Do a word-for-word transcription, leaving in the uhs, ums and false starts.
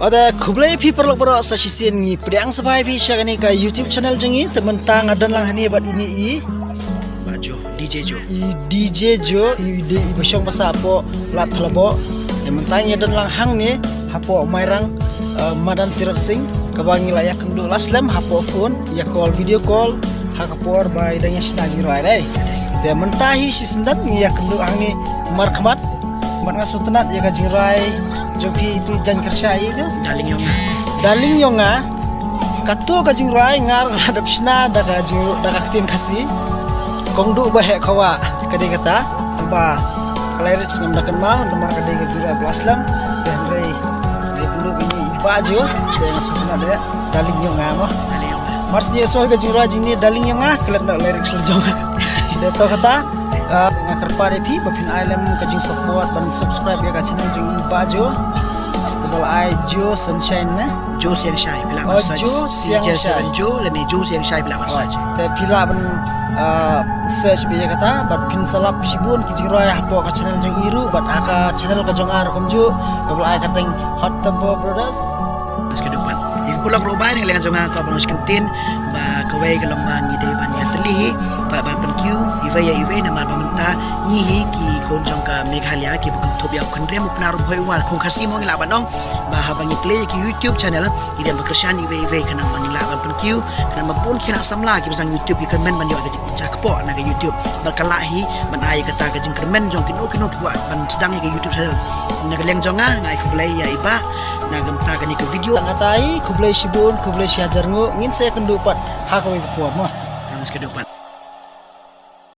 Ota khublei phi paralok baroh sa shisien ngi pdiang sngewbha ïa phi sha kane ka YouTube channel jong ngi. Te mynta nga don lang hangne bad ine i Bah Jo, D J Jo. I D J Jo, i dei i ba shong basa hapoh Lad Thlaboh. Te mynta ngi don lang hangne hapoh Mairang, eh, madan Tirot Sing, kaba ngi la ïakynduh la slem hapoh phone, ïa call, video call, ha ka por ba i dang ïa shna jingrwai dei. Te mynta hi shi snem ngi ïakynduh hangne markhmat. Bad nga sngewtynnat ïa ka jingrwai jong phi itu, jan kyrsha itu. Darling Yong Nga. Darling Yong Nga. Kato ka jingrwai nga la dep shna da ka jing, da ka ktien Khasi. Kong duh ba heh khawa, ka dei kata. Ba ka lyrics ngam da kynmaw namar ka dei ka jingrwai ba la slem. Te hynrei nga kynduh ïa i Bah Jo. Te nga sngewtynnat ïa Darling Yong Nga mo. Darling Yong Nga. Mar shu ïohsngew ka jingrwai jong ine Darling Yong Nga, klet noh lyrics la jong. Te to kata. Ah, nga kyrpad ïa phi ba phin ai lem ka jingsupport ban subscribe ïa ka channel jong i Bah Jo. Kaba la ai Jo Sunshine ne? Jo Siang Shai, phi lah ban search. Jo Siang Shai. Jo lane Jo Siang Shai, phi lah ban search. Te phi lah ban, ah, search beit ïa kata bad phin sa lap shibun ki jingrwai hapoh ka channel jong i ruh bad ha ka channel ka jong nga ruh kumjuh, kaba la ai kyrteng Hot Tempo Brothers. Bas ka dupan. Ïa phi paralok ruh ba na ka liang jong nga, kwah ban ong shi kyntien ba kawei ka long ba ngi dei ban ïatylli hi, ba ban pynkiew iwei ïa iwei namar ba mynta ngi hi ki khun jong ka Meghalaya kiba kynthup ïa u Khynrem, u Pnar, u Bhoi, u War, khun Khasi mo ngi lah ban ong. Ba haba ngi plie ïa ki YouTube channel ngi dei ban kyrshan iwei iwei khnang ba ngi lah ban pynkiew, khnang ba bun ki khynnah samla kiba sdang YouTube ki kyrmen ban ïoh ka jingkyrkhu na ka YouTube. Bad ka lah hi ban ai kata ka jingkyrmen jong kino kino kiba wan ban sdang ïa ka YouTube channel. Na ka liang jong nga, nga ai khublei ïa i Bah na ka bynta kane ka video. Tang kata hi, khublei shibun, khublei shihajar nguh, ngin sa ïakynduh pat ha kawei ka por mo. Tang shi ka dupan.